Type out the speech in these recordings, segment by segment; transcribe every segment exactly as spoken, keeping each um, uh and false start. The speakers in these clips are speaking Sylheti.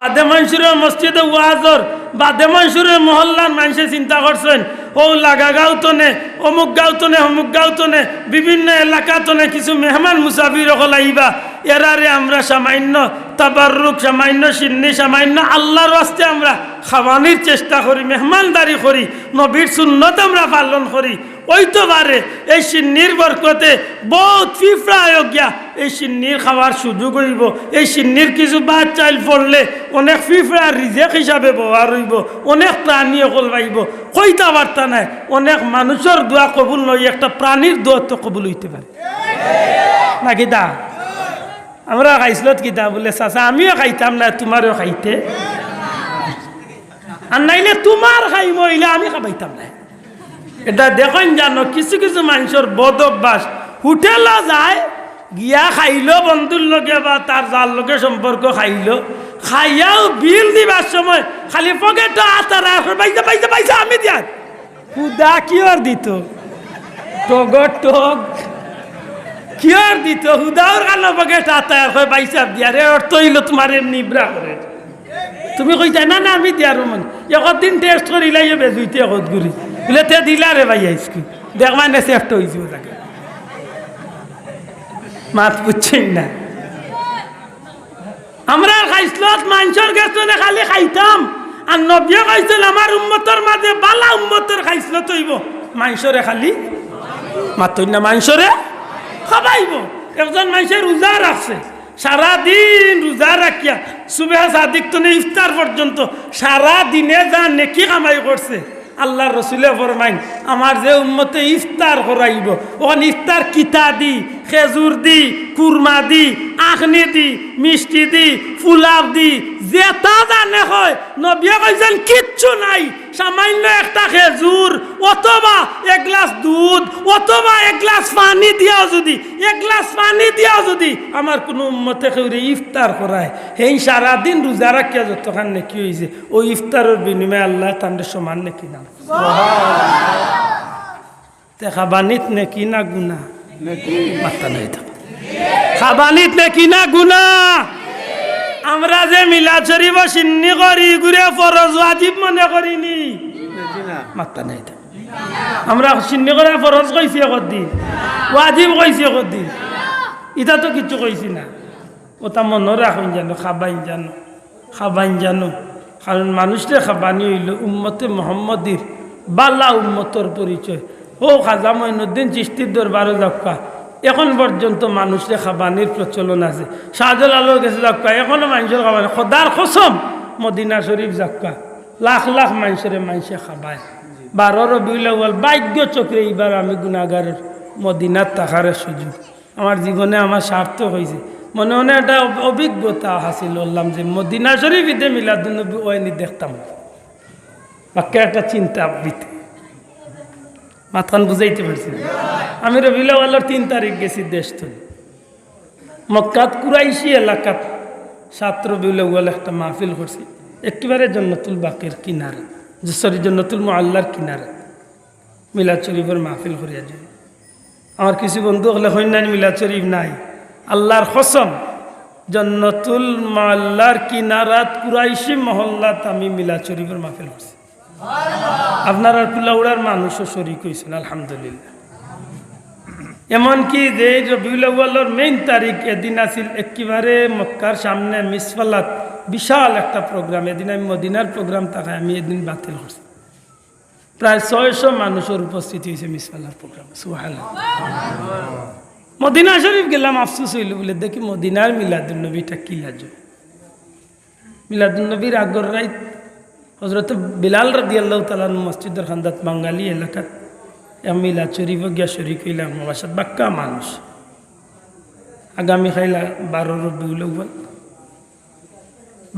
বাদে মানষরে মসজিদে ওয়াজর, বাদে মানষরে মহল্লার মানষে চিন্তা করছইন, অউ লাগা গাঁও তনে, অমুক গাঁও তনে, অমুক গাঁও তনে, বিভিন্ন এলাকা তনে কিছু মেহমান মুসাফির অকল আইবা, এরারে আমরা সামান্য তাবাররুক, সামান্য শিন্নি, সামান্য আল্লার ওয়াস্তে আমরা খাওয়ানির চেষ্টা করি, মেহমানদারি করি, নবীর সুন্নত আমরা পালন করি। অইতো পারে এই শিন্নির বরকতে বউত ফিফড়া অইয়া গিয়া এই শিন্নির খাওয়ার সুযোগ অইবো। এই শিন্নির কিছু ভাত চাইল পড়লে অনেক ফিফড়ার রিজেক হিসাবে ব্যবহার অইবো, অনেক প্রাণী অকল পাইবো। কইতা পারতা নায়, অনেক মানুষর দোয়া কবুল নয়, একটা প্রাণীর দোয়া তো কবুল অইতে পারে না কিতা? আমরা খাইছলত কিতা বুলে, "চাচা, আমিও খাইতাম না, তুমারেও খাইতে, আর নাইলে তুমার খাইমু, অইলে আমি খাবাইতাম না।" এটা দেখইন জানো, কিছু কিছু মানষর বদ অভ্যাস, হোটেলো যায়, গিয়া খাইলো বন্ধুর লগে বা তার যার লগে সম্পর্ক, খাইলো, খাইয়াও বিল দিবার সময় খালি পকেটো আত আর আর কয়, "পয়সা, পয়সা, পয়সা আমি দিয়ার।" হুদা কিওর দিত? টগর টগ। কিওর দিত? হুদাউর কানো পকেটো আত আর কয়, "পয়সা দিয়ার।" এর অর্থ অইলো তুমারে নিবরা করে। তুমি কইতায়, "না, না, আমি দিয়ার।" মানে একদিন টেস্ট করিলাইও বেজুইতে একত ঘুরি। বুলে, "তে দিলা রে ভাই আইজকে।" দেখবা না, সেফট অইযিবো তাকে। মাত বুঝছইন না? আমরা খাইছলত মানষর গেছ থনে খালি খাইতাম। আর নবীয়ে কইছইন, "আমার উম্মতর মাঝে বালা উম্মতর খাইছলত অইবো মানষরে খালি মাতইন না, মানষরে খাবাইবো।" একজন মানষে রোজা রাখছে, সারা দিন রোজা রাখিয়া সুবহে সাদিক তনে ইফতার পর্যন্ত সারা দিনে যা নেকি কামাই করছে, আল্লার রসুলে ফরমাইন, "আমার যে উম্মতে ইফতার করাইবো, অখন ইফতার কিতা দি, খেজুর দি, কুরমা দি, আখনি দি, মিষ্টি দি, ফুলাব দি, যেতা জানে কয়।" নবীয়ে কইছইন, "কিচ্ছু নাই, সামান্য একটা খেজুর অথবা এক গ্লাস দুধ অথবা এক গ্লাস পানি দিয়াও যুদি, এক গ্লাস পানি দিয়াও যুদি আমার কুনু উম্মতে কেউরে ইফতার করায়, হেইন সারা দিন রোজা রাখিয়া যতখান নেকি অইছে, অউ ইফতারর বিনিময়ে আল্লায় তানরে সমান নেকি দান।" তে খাবানিত নেকি না গুনা? নেকি। মাত্তা নাই তো। খাবানিত নেকি না গুনা? আমরা যে মিলাদ শরিফো শিন্নি করি, ইগুরে ফরজ ওয়াজিব মনে করি নি? নেকি না। মাত্তা নাই তো। আমরা শিন্নি করা ফরজ কইছি একদিন, ওয়াজিব কইছি একদিন, ইতা তো কিচ্ছু কইছি না। অতা মনো রাখইন জানো, খাবাইন জানো, খাবাইন জানো। কারণ মানুষরে খাবানি অইলো উম্মতে মুহাম্মদীর বালা উম্মতর পরিচয়। অউ খাজা মঈনুদ্দিন চিশতির দরবারো যাউক্কা, অখন পর্যন্ত মানুষরে খাবানির প্রচলন আছে। শাহজালালর গেছে যাউক্কা, অখনো মানষর খাবানি। খোদার কসম, মদিনা শরিফ যাউক্কা, লাখ লাখ মানষরে মানষে খাবায়। বারো রবিউল আউয়াল, ভাগ্য চক্রে ইবার আমি গুনাগারর মদিনাত থাকার সুযোগ। আমার জীবনে আমার সার্থক অইছে। মনে মনে একটা অভ-, অভিজ্ঞতা হাসিল করলাম যে মদিনা শরিফ ইদে মিলাদুন্নবী অয়নি দেখতাম। বাক্কা একটা চিন্তা ভিতরে। মাতখান বুঝাইতে পারছি না? আমি রবিউল আউয়ালর তিন তারিখ গেছি দেশ থনে। মক্কাত কুরাইশি এলাকাত সাত রবিউল আউয়াল একটা মাহফিল করছি, একেবারে জন্নতুল বাকির কিনারা, যে, sorry, জন্নতুল মুআল্লার কিনারা। মিলাদ শরিফর মাহফিল করিয়া যাই। আমার কিছু বন্ধু অকলে কইন না নি মিলাদ শরিফ নাই। আল্লার কসম, জন্নতুল মুআল্লার কিনারাত কুরাইশি মহল্লাত আমি মিলাদ শরিফর মাহফিল করছি। আপনারার কুলাউড়ার মানুষও শরিক অইছইন, আলহামদুলিল্লাহ। এমনকি যে রবিউল আউয়ালর main তারিখ, এদিন আছিল একেবারে মক্কার সামনে মিসফালাত বিশাল একটা program, এদিন আমি মদিনার program থাকায় আমি এদিন বাতিল করছি। প্রায় ছয়শো মানুষর উপস্থিতি অইছে মিসফালার program। সুবহানাল্লাহ। মদিনা শরিফ গেলাম, আফসোস অইলো বুলে দেখি মদিনার মিলাদুন্নবীটা কি লাজো। মিলাদুন্নবীর আগর রাইত হজরতে বিলাল রাদিয়াল্লাহু তাআলা আনহু মসজিদর কান্দাত বাঙালি এলাকাত এক মিলাদ শরিফো গিয়া শরিক অইলাম, আমার সাথে বাক্কা মানুষ। আগামী কাইল বারো রবিউল আউয়াল।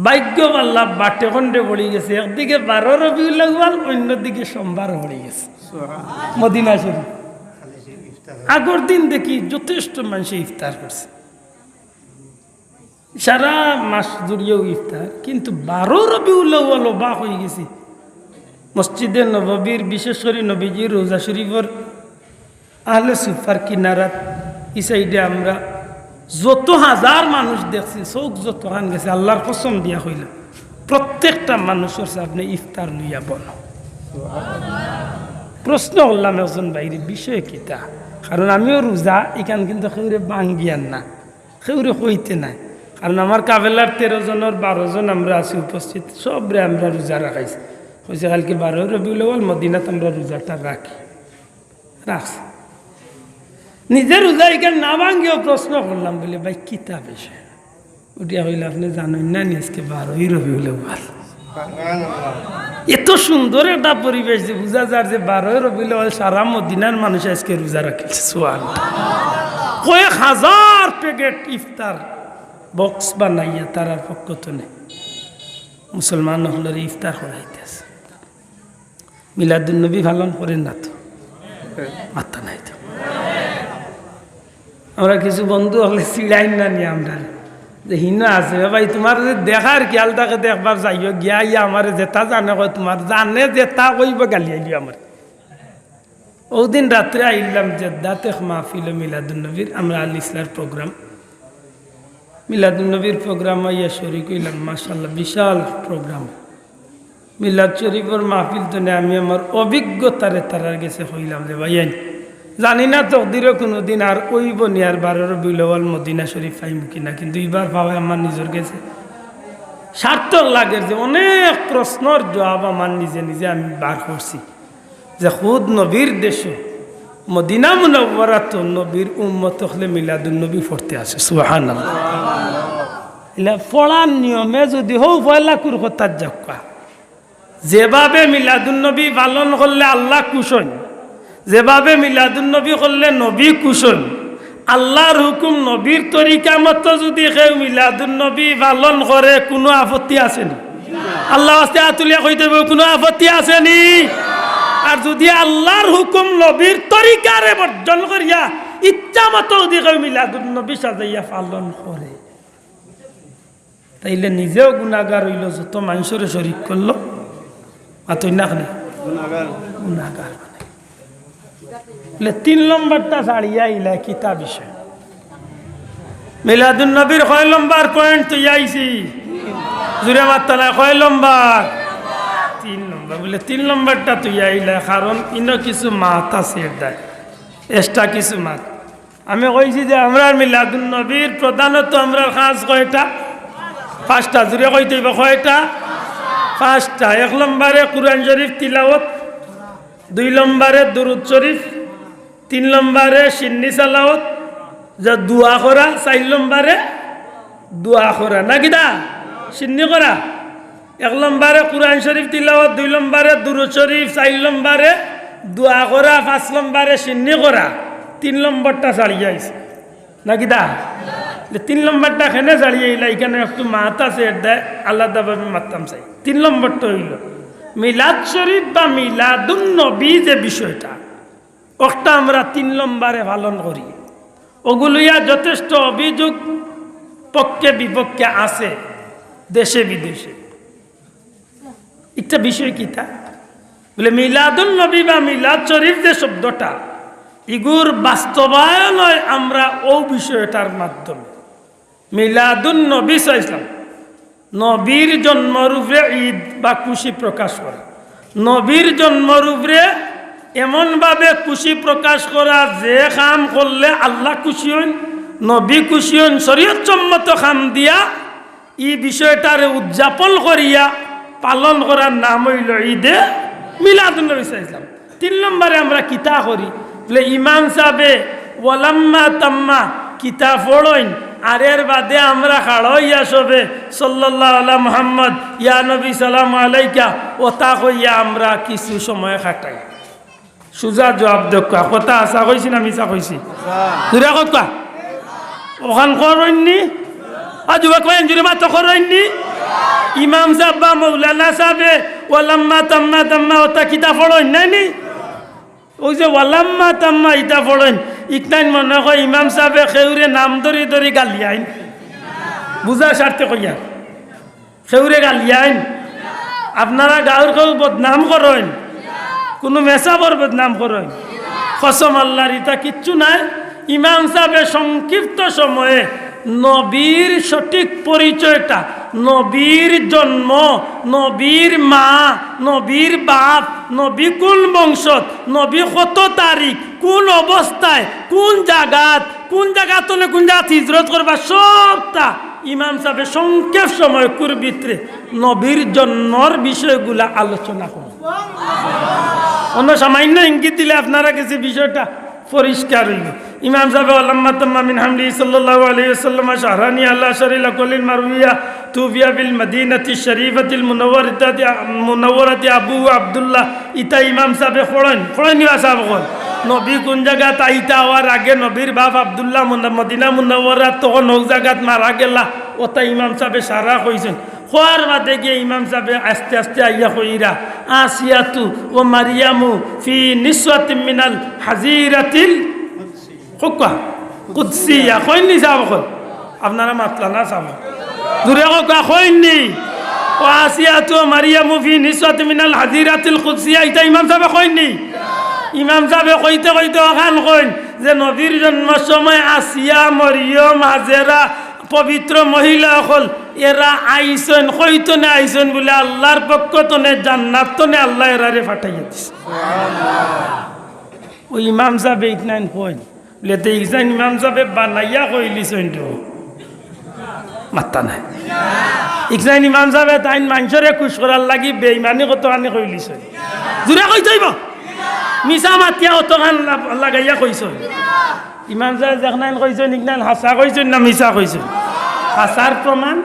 ভাগ্য ভালা বাটে খন্ডে পড়ি গেছে, একদিকে বারো রবিউল আউয়াল, অইন্যদিকে সোমবার পড়ি গেছে। মদিনা শরিফ। আগর দিন দেখি যথেষ্ট মানষে ইফতার করছে, সারা মাস জুড়িয়াউ ইফতার, কিন্তু বারো রবিউল আউয়াল অবাক অইগেছি। মসজিদে নববীর, বিশেষ করি নবীজির রওজা শরিফর আহলে সুফার কিনারাত, ই সাইডে আমরা যত হাজার মানুষ দেখছি, চউখ যতখান গেছে, আল্লার কসম দিয়া কইলাম, প্রত্যেকটা মানুষর সামনে ইফতার লইয়া বনো। প্রশ্ন করলাম একজন ভাইরে, বিষয় কিতা? কারণ আমিও রোজা, ইখান কিন্তু কেউরে ভাঙ্গিয়ার না, কেউরে কইতে নাই। কারণ আমার কাফেলার তেরো জনর বারো জন আমরা আছি উপস্থিত, সবরে আমরা রোজা রাখাইছি। কইছে, "কালকে বারোই রবিউল আউয়াল, মদিনাত আমরা রোজাটা রাখি।" রাখছে। নিজে রোজা ইখান না ভাঙ্গিয়াও প্রশ্ন করলাম, বলে, "ভাই, কিতা বিষয়?" উঠিয়া কইলা, "আপনে জানইন না নি আজকে বারোই রবিউল আউয়াল?" এত সুন্দর একটা পরিবেশ যে বুঝা যার যে বারোই রবিউল আউয়াল সারা মদিনার মানুষ আজকে রোজা রাখছে। সুবহানাল্লাহ। কয়েক হাজার প্যাকেট ইফতার বক্স বানাইয়া তারার পক্ষ তনে মুসলমান অকলরে ইফতার করাইতেছে। মিলাদুন্নবী পালন করেন না তো? মাত্তা নাই তো। আমরা কিছু বন্ধু অকলে চিড়াইন না নি আমরা, যে হিনো আছে, "এ ভাই, তুমার যে দেখার খেয়াল থাকে তো একবার যাইও, গিয়া ইয়া আমারে যেতা জানে কয়, তুমার জানে যেতা কইব গালি আইলি আমারে।" ওদিন রাত্রে আইলাম জেদ্দাত এক মাহফিল মিলাদুন্নবীর, আমরা আল ইসলার প্রোগ্রাম, মিলাদুন্নবীর প্রোগ্রাম আইয়া শরিক অইলাম। মাশাআল্লাহ, বিশাল প্রোগ্রাম। মিলাদ শরিফর মাহফিল তনে আমি আমার অভিজ্ঞতারে তারার গেছে কইলাম যে, "ভাইয়াইন, জানি না তকদিরো কুনুদিন আর অইব নি আর বারো রবিউল আউয়াল মদিনা শরিফ পাইমু কিনা, কিন্তু ইবার পাওয়ায় আমার নিজর গেছে সার্থক লাগের যে অনেক প্রশ্নর জুয়াব আমার নিজে নিজে আমি বার করছি।" যে খুদ নবীর দেশো মদিনা মুনাওয়ারাত নবীর উম্মত অকলে মিলাদুন্নবী পড়তে আছে। সুবহানাল্লাহ। ইলা পড়ার নিয়মে যুদি হউ পয়লা কুরকতার যাউক্কা, যেভাবে মিলাদুন্নবী পালন করলে আল্লাহ খুশ অইন, যেভাবে মিলাদুন্নবী করলে নবী খুশ অইন, আল্লাহর হুকুম নবীর তরিকা মতো যুদি কেউ মিলাদুন্নবী পালন করে, কুনু আপত্তি আছে নি? আল্লাহর ওয়াস্তে আত তুলিয়া কইতে অইবো, কুনু আপত্তি আছে নি? আর যুদি আল্লাহর হুকুম নবীর তরিকারে বর্জন করিয়া ইচ্ছা মতো যুদি কেউ মিলাদুন্নবী সাজাইয়া পালন করে, তাইলে নিজেও গুনাগার অইলো, যত মানষরে শরিক করলো, মাতইন না কেনে? গুনাগার। গুনাগার মানে। বলে, তিন নম্বরটা ছাড়িয়া আইলা, কিতা বিষয়? মিলাদুন্নবীর কয় নম্বর পয়েন্ট তুই আইছি? জুরে মাত্তা নাই, কয় নম্বর? তিন নম্বর। বলে, তিন নম্বরটা তুই আইলা, কারণ ইনো কিছু মাত আছে, এর দায়, এক্সট্রা কিছু মাত। আমি কইছি যে আমরার মিলাদুন্নবীর প্রধানত আমরার কাজ কয়টা? পাঁচটা। জুরে কইতে অইবো, কয়টা? পাঁচটা। এক নম্বরে কুরআন শরিফ তিলাওয়াত, দুই নম্বরে দুরুদ শরিফ, তিন নম্বরে সিন্নি সালাওয়াত, যা দোয়া করা, চাইর নম্বরে দোয়া করা, না কিতা? সিন্নি করা। এক নম্বরে কুরআন শরিফ তিলাওয়াত, দুই নম্বরে দুরুদ শরিফ, চাইর নম্বরে দোয়া করা, পাঁচ নম্বরে সিন্নি করা, তিন নম্বরটা ছাড়িয়া আইছে। না কিতা? যে তিন নম্বরটা কেনে ছাড়িয়া আইলা, ইখানো একটু মাত আছে, এর দায় আলাদাভাবে মাততাম চাই। তিন নম্বরটা অইলো, মিলাদ শরিফ বা মিলাদুন নবী যে বিষয়টা, অটা আমরা তিন নম্বরে পালন করি। অগু লইয়া যথেষ্ট অভিযোগ পক্ষে বিপক্ষে আছে দেশে বিদেশে। একটা বিষয় কিতা? বলে, মিলাদুন নবী বা মিলাদ শরিফ যে শব্দটা, ইগুর বাস্তবায়ন অয় আমরা অউ বিষয়টার মাধ্যমে। মিলাদুন নবী সাল্লাল্লাহু আলাইহি ওয়াসাল্লাম, নবীর জন্মর উপরে ঈদ বা খুশি প্রকাশ করা। নবীর জন্মর উপরে এমনভাবে খুশি প্রকাশ করা, যে কাম করলে আল্লাহ খুশি অইন, নবী খুশি অইন, শরীয়ত সম্মত কাম দিয়া ই বিষয়টারে উদযাপন করিয়া পালন করার নাম অইলো ঈদে মিলাদুন নবী সাল্লাল্লাহু আলাইহি ওয়াসাল্লাম। তিন নম্বরে আমরা কিতা করি? বলে, ইমাম সাবে ওয়ালাম্মা তাম্মা কিতা পড়ইন, আর এর বাদে আমরা খাড়া অইয়া সবে সাল্লাল্লাহু আলা মুহাম্মদ, ইয়া নবী সালাম আলাইকা, অতা কইয়া আমরা কিছু সময় কাটাই। সুজা জুয়াব দেউক্কা, কথা হাছা কইছি না মিছা কইছি? জুরে কউক্কা। অখান করইন নি? আ, যুবক ভাই, জুরে মাতো, করইন নি? ইমাম সাব বা মৌলানা সাবে ওয়ালাম্মা তাম্মা তাম্মা অতা কিতা পড়ইন নায় নি? অউ যে ওয়ালাম্মা তাম্মা ইতা পড়ইন, ইকনাইন মনে কয় ইমাম সাবে কেউরে নাম ধরি ধরি গালিয়াইন। বুঝার স্বার্থে কইয়ার। কেউরে গালিয়াইন? আপনারা গাউর কেউ বদনাম করইন? কুনু মেসাবর বদনাম করইন? কসম আল্লাহর, ইতা কিচ্ছু নায়। ইমাম সাবে সংক্ষিপ্ত সময়ে নবীর সঠিক পরিচয়টা নবীর জন্ম, নবীর মা, নবীর বাপ, নবী কোন বংশত, নবী কত তারিখ, কোন অবস্থায়, কোন জাগাত, কোন জাগাত তনে কোন জাগাত হিজরত করবা, সবটা ইমাম সাহেবে সংক্ষেপ সময়কুর ভিতরে নবীর জন্মর বিষয়গুলা আলোচনা করইন। অন্য সামান্য ইঙ্গিত দিলে আপনারা গেছে বিষয়টা পরিষ্কার অইল। ইমাম সাহেব, "ওয়ালাম্মা তাম্মা মিন হামলিহি সাল্লাল্লাহু আলাইহি ওয়াসাল্লাম শাহরানি আলা আশারিল আকওয়ালিল মারউইয়া, তুফিয়া বিল মাদিনাতি শরীফাতিল মুনাওয়ারাতি, মুনাওয়ারাতি আবু আব্দুল্লাহ।" ইতা ইমাম সাহেবে পড়ইন, পড়ইন ইমাম সাহেব অকল। নবী কোন জাগাত আইতা অওয়ার আগে, নবীর বাপ আব্দুল্লাহ মুনা-, মদিনা মুনাওয়ারাত তখন অউ জাগাত মারা গেলা, অতা ইমাম সাহেবে সারা কইছইন। কওয়ার বাদে গিয়া ইমাম সাহেবে আস্তে আস্তে আইয়া কইরা, "আসিয়াতু ওয়া মারিয়ামু ফি নিসওয়াতিম মিনাল হাজিরাতিল" কউক্কা, কুদসিয়া, কইন নি সাব অকল? আপনারা মাতলা না সাব। জুরে কউক্কা, কইন নি? "ওয়া আসিয়াতু ওয়া মারিয়ামু ফি নিসওয়াতিম মিনাল হাজিরাতিল কুদসিয়া", ইতা ইমাম সাহেবে কইন নি? ইমাম সাহেবে কইতে কইতে অখান কইন যে নবীর জন্মর সময় আসিয়া, মরিয়ম, হাজেরা, পবিত্র মহিলা অকল এরা আইছইন, কই তনে আইছইন বুলে আল্লাহর পক্ষ তনে, জান্নাত তনে আল্লায় এরারে পাঠাইয়া দিছে। অউ ইমাম সাহেবে ইকনাইন কইন, লেতে ইকনাইন ইমাম সাহেবে বানাইয়া কইলিছইন তো। মাত্তা নাই। ইকনাইন ইমাম সাহেবে তাইন মানষরে খুশ করার লাগি বেইমানি কতখানি কইলিছইন। জুরে কইতে অইবো। মিছা মাতিয়া অতখান লা-, লাগাইয়া কইছইন। ইমাম সাহেব যেখান কইছইন, ইখান হাছা কইছইন না মিছা কইছইন? হাছার প্রমাণ,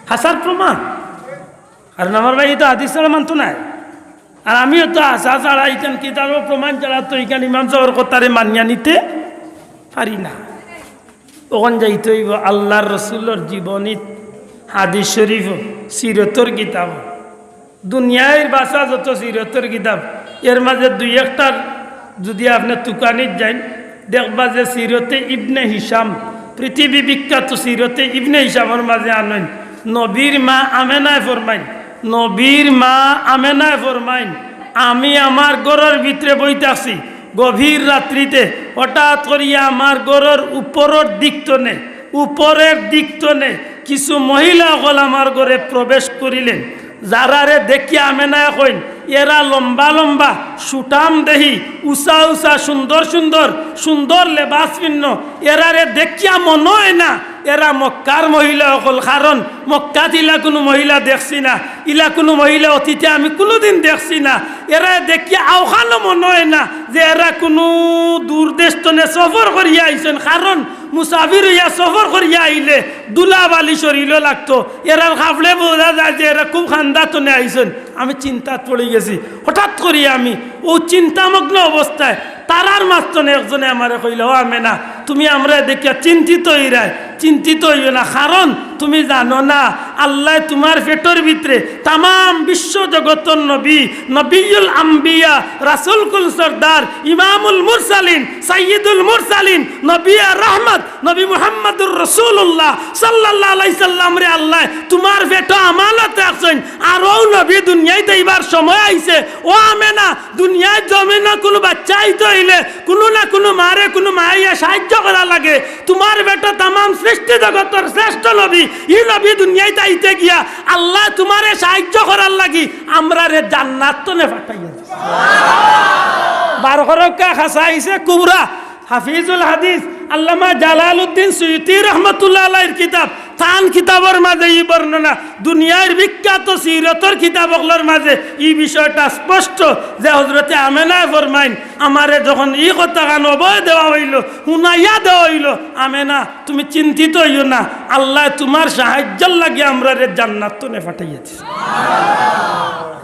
হাছার প্রমাণ। আর আমার ভাই তো হাদিস ছাড়া মানতো নায়। আর আমিও তো হাছা ছাড়া, ইখান কিতাবর প্রমাণ ছাড়া তো ইখান ইমাম সাহেবর কথারে মানিয়া নিতে পারি না। অখন যাইতে অইবো আল্লাহর রসুলর জীবনীত, হাদিস শরীফ, সিরতর কিতাব। দুনিয়ার বাছা যত সিরতর কিতাব, এর মাঝে দুই একটার যুদি আপনে তুকানিত যাইন, দেখবা যে সিরতে ইবনে হিশাম, পৃথিবী বিখ্যাত সিরতে ইবনে হিশামর মাঝে আনইন, নবীর মা আমেনায় ফরমাইন, নবীর মা আমেনায় ফরমাইন, "আমি আমার ঘরর ভিতরে বই থাকছি, গভীর রাত্রিতে হঠাৎ করিয়া আমার ঘরর উপরর দিক তনে, উপরের দিক তনে কিছু মহিলা অকল আমার ঘরে প্রবেশ করিলেন।" যারারে দেখিয়া আমেনায় কইন, "এরা লম্বা লম্বা, সুঠাম দেহি, উচা উচা, সুন্দর সুন্দর, সুন্দর লেবাস পিন্ন, এরারে দেখিয়া মনো অয় না এরা মক্কার মহিলা অকল, কারণ মক্কাত ইলা কুনু মহিলা দেখছি না, ইলা কুনু মহিলা অতীতে আমি কুনুদিন দেখছি না। এরারে দেখিয়া অখানও মনো অয় না যে এরা কুনু দূর দেশ তনে সফর করিয়া আইছইন, কারণ মুসাফির অইয়া সফর করিয়া আইলে ধুলাবালি শরীলো লাগতো, এরার কাপড়ে বুঝা যায় যে এরা খুব খান্দা তনে আইছইন।" আমি চিন্তাত পড়ি গেছি। হঠাৎ করি আমি অউ চিন্তামগ্ন অবস্থায় তারার মাঝখানো একজনে আমারে কইলা, "ও আমেনা, তুমি আমরারে দেখিয়া চিন্তিত অইরায়, চিন্তিত অইও না, কারণ তুমি জানো না আল্লায় তুমার পেটর ভিতরে তামাম বিশ্ব জগতর নবী, নবিয়ুল আম্বিয়া, রাসুল কুল সর্দার, ইমামুল মুরসালিন, সাইয়্যিদুল মুরসালিন, নবী আর রহমত, নবী মুহাম্মদুর রাসূলুল্লাহ সাল্লাল্লাহু আলাইহি সাল্লামরে আল্লায় তুমার পেটো আমানত রাখছইন। আর অউ নবী দুনিয়াত আইবার সময় আইছে। ও আমেনা, দুনিয়ার জমিনো কুনু বাচ্চা আইতে অইলে কুনু না কুনু মারে কুনু মায়ে সাহায্য করা লাগে। তুমার পেটো তামাম সৃষ্টি জগতর শ্রেষ্ঠ নবী, ই নবী দুনিয়াত আইতে গিয়া আল্লায় তুমারে সাহায্য করার লাগি আমরারে জান্নাত তনে পাঠাইয়া দিছে।" বার করউক্কা খাসাইসে কুবরা, হাফিজুল হাদিস আল্লামা জালালউদ্দিন সুয়ুতী রহমতুল্লাহ আলাইহির কিতাব, তান কিতাবর মাঝে ই বর্ণনা, দুনিয়ার বিখ্যাত সিরতর কিতাব অকলর মাঝে ই বিষয়টা স্পষ্ট যে হযরতে আমেনায় ফরমাইন, "আমারে যখন ই কথাখান অভয় দেওয়া অইলো, হুনাইয়া দেওয়া অইলো, 'আমেনা, তুমি চিন্তিত অইও না, আল্লায় তুমার সাহায্যর লাগি আমরারে জান্নাত তনে পাঠাইয়া দিছে।'"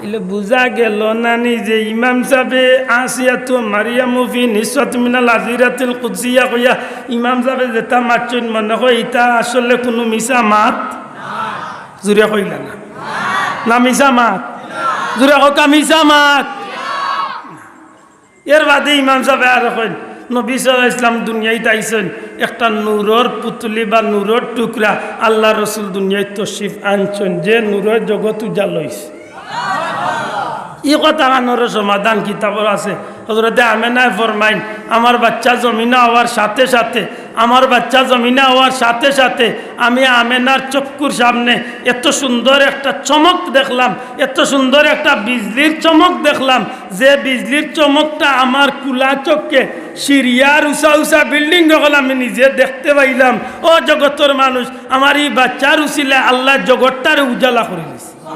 ইলে বুঝা গেল না নি যে ইমাম সাবে আসিয়াতু মারিয়ামু ফি নিসওয়াত মিনাল আজিরাতিল কুদসিয়া কইয়া ইমাম সাবে যেটা মাতছইন, মনে হয় ইটা আসলে কুনু মিছা মাত? জুরে কইলা না? না মিছা মাত? জুরে কউক্কা মিছা মাত? এর বাদে ইমাম সাবে আরো কইন, নবী সাল্লাল্লাহু আলাইহি ওয়াসাল্লাম দুনিয়াত আইছইন, একটা নূরর পুতুলি বা নূরর টুকরা আল্লার রসুল দুনিয়াত তশরিফ আনছইন, যে নূরর জগত উজাল অইছে। ই কথাখানর সমাধান কিতাবো আছে। হযরতে আমেনায় ফরমাইন, "আমার বাচ্চা জমিনো আওয়ার সাথে সাথে আমার বাচ্চা জমিনে অওয়ার সাথে সাথে আমি আমেনার চক্ষুর সামনে এত সুন্দর একটা চমক দেখলাম, এত সুন্দর একটা বিজলির চমক দেখলাম, যে বিজলির চমকটা আমার কুলা চক্ষে সিরিয়ার উঁচা উঁচা বিল্ডিং অকল আমি নিজে দেখতে পাইলাম। ও জগতর মানুষ, আমার ই বাচ্চার উছিলায় আল্লায় জগতটারে উজালা করি দিছে।